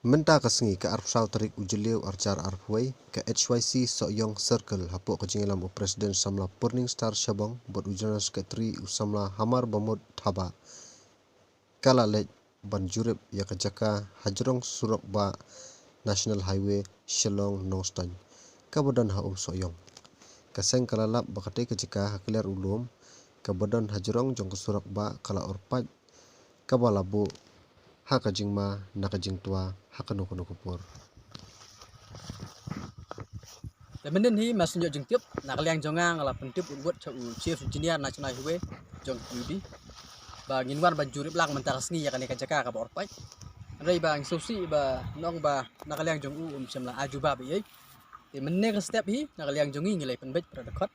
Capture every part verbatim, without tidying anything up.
Mynta ka sngi ka arphew saw tarik u Jylliew arhajar arphew wei, ka H Y C Sohiong Circle hapoh ka jingïalam u President samla Purning Star Shabong bad u General Secretary u samla Hamar Bamut Thaba, ka la leit ban jurip ïa ka jaka hajrong surok bah National Highway Shillong Nongstoiñ, kaba don ha Umsohiong. Ka seng ka la lap ba katei ka jaka ha kliar u lum kaba don hajrong jong ka surok bah ka la orpait, kaba la buh ha ka jingma na ka jingtwa ha kano kano ka por. Te mynnin hi ma sngewthuh jingtip, na ka liang jong nga nga la pyntip u wut cha u Chief Engineer National Highway jong Q D ba ngin wan ban jurip lang mynta ka sngi ïa kane ka jaka kaba orpait. Hynrei ba ngi sngewsih ba nong ba na ka liang jong u um shym la ai jubab ei. Te mynne ka step hi na ka liang jong ngi ngi la pynbeit para dkhot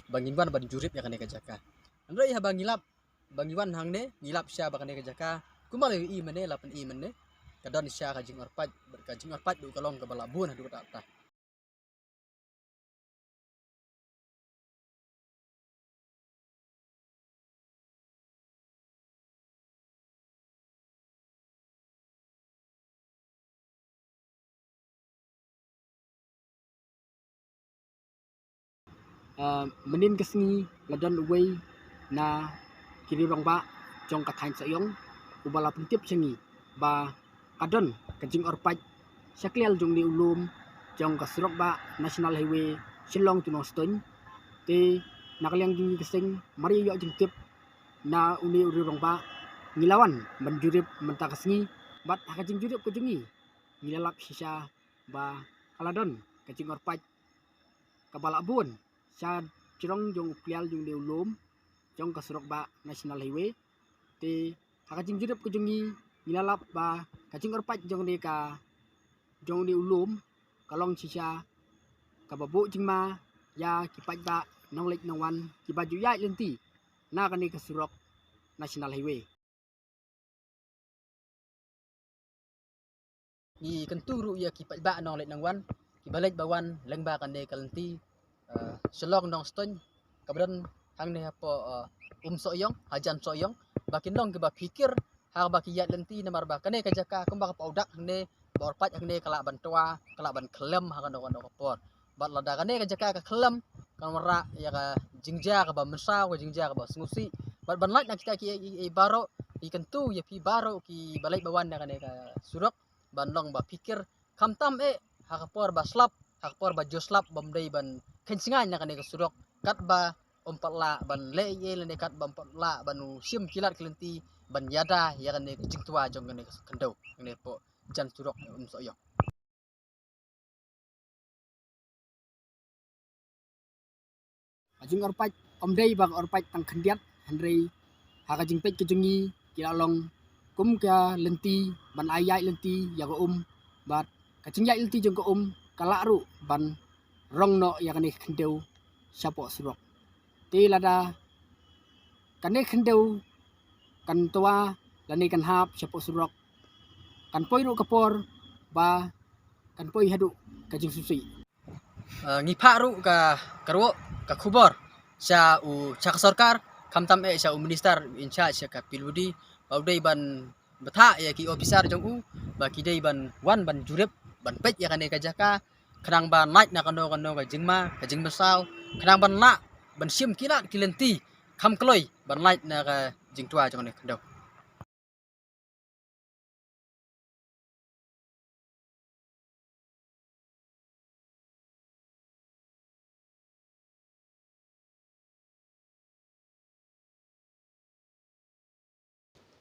ba ngin wan ban jurip ïa kane ka jaka. Hynrei haba ngi lap ba ngi wan hangne ngi lap sha ba kane ka jaka kumba la ïohi mynne la pyni mynne ka don sha ka jingorpait, bad ka jingorpait ruh ka long kaba la bun haduh katta katta. Ah, mynnin ka sngi la don uwei na ki rangbah jong ka thaiñ Sohiong uba la pyntip sha ngi ba ka don ka jingorpait sha kliar jong une u lum jong ka surok bah National Highway Shillong to Nongstoiñ. Te na ka liang jong ngi ka seng mar ïa ïoh jingtip na une u rangbah ngi la wan ban jurip mynta ka sngi, bad ha ka jingjurip ka jong ngi ngi la lap shisha ba ka la don ka jingorpait kaba la bun sha jrong jong u kliar jong une u lum jong ka surok bah National Highway. Te ha ka jingjurip ka jong ngi ngi la lap ba ka jingorpait jong une ka jong une u lum ka long shisha kaba buh jingma ïa ki paidbah nongleit nongwan kiba ju ïaid lynti na kane ka surok National Highway. Ngi kyntu ruh ïa ki paidbah nongleit nongwan kiba leit ba wan lyngba kane ka lynti, eh, Shillong Nongstoiñ kaba don hangne hapoh, eh, Umsohiong, hajan Sohiong, ba kin long kiba phikir haba ki ïaid lynti namar ba kane ka jaka kumba ka pau dak hangne ba orpait hangne ka lah ban twa, ka lah ban khlem ha kano kano ka por. Bad lada kane ka jaka ka khlem kan wanrah ïa ka jingjia kaba mynsaw, ka jingjia kaba sngewsih. Bad ban lait na kita ki ei ei baroh, ngi kyntu ïa phi baroh kiba leit ba wan na kane ka surok ban long ba phikir khamtam eh ha ka por ba slap, ha ka por ba ju slap bym dei ban kheiñ sngain na kane ka surok katba ym pat lah ban leh ei ei lane katba ym pat lah ban u shim ki lad ki lynti ban ïada ïa kane ka jingtwa jong kane ka khyndew kane hapoh jan surok Umsohiong. Ka jingorpait ym dei ba ka orpait tang khyndiat, hynrei ha ka jingpeit ka jong ngi ki la long kum ka lynti ban ai ïaid lynti ïa ka um, bad ka jingïaid lynti jong ka um ka lah ruh ban rong noh ïa kane ka khyndew shapoh surok. Te lada kane ka khyndew kan twa lane kan hap shapoh surok, kan poi ruh ka por ba kan poi haduh ka jingsngewsih. Eh, ngi phah ruh ka, ka ruh ka khubor sha u, sha ka sorkar, khamtam eh sha u minister in charge sha ka P W D ba u dei ban bthah ïa ki officer jong u ba ki dei ban wan ban jurip ban peit ïa kane ka jaka khnang ban lait na kano kano ka jingma ka jingmynsaw, khnang ban lah ban shim ki lad ki lynti kham kloi ban lait na ka jingtwa jong kane ka khyndew.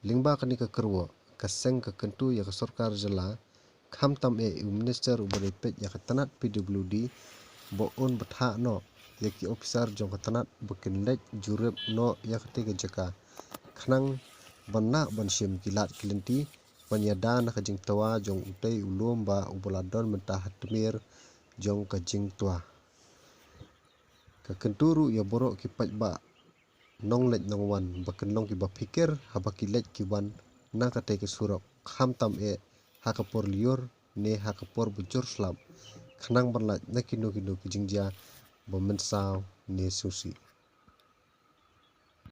Lyngba kane ka kyrwoh, ka seng ka kyntu ïa ka sorkar jylla, khamtam eh u minister uba dei peit ïa ka tnat P W D, ba un bthah noh ïa ki officer jong ka tnat ba kin leit jurip noh ïa katei ka jaka khnang ban lah ban shim ki lad ki lynti ban ïada na ka jingtwa jong utei u lum bah uba la don mynta ha tmier jong ka jingtwa. Ka kyntu ruh ïa baroh ki paidbah nongleit nongwan ba kin long kiba phikir haba ki leit ki wan na katei ka surok, khamtam eh ha ka por lyiur ne ha ka por ba jur slap, khnang ban lait na kino kino ki jingjia ba mynsaw ne sngewsih.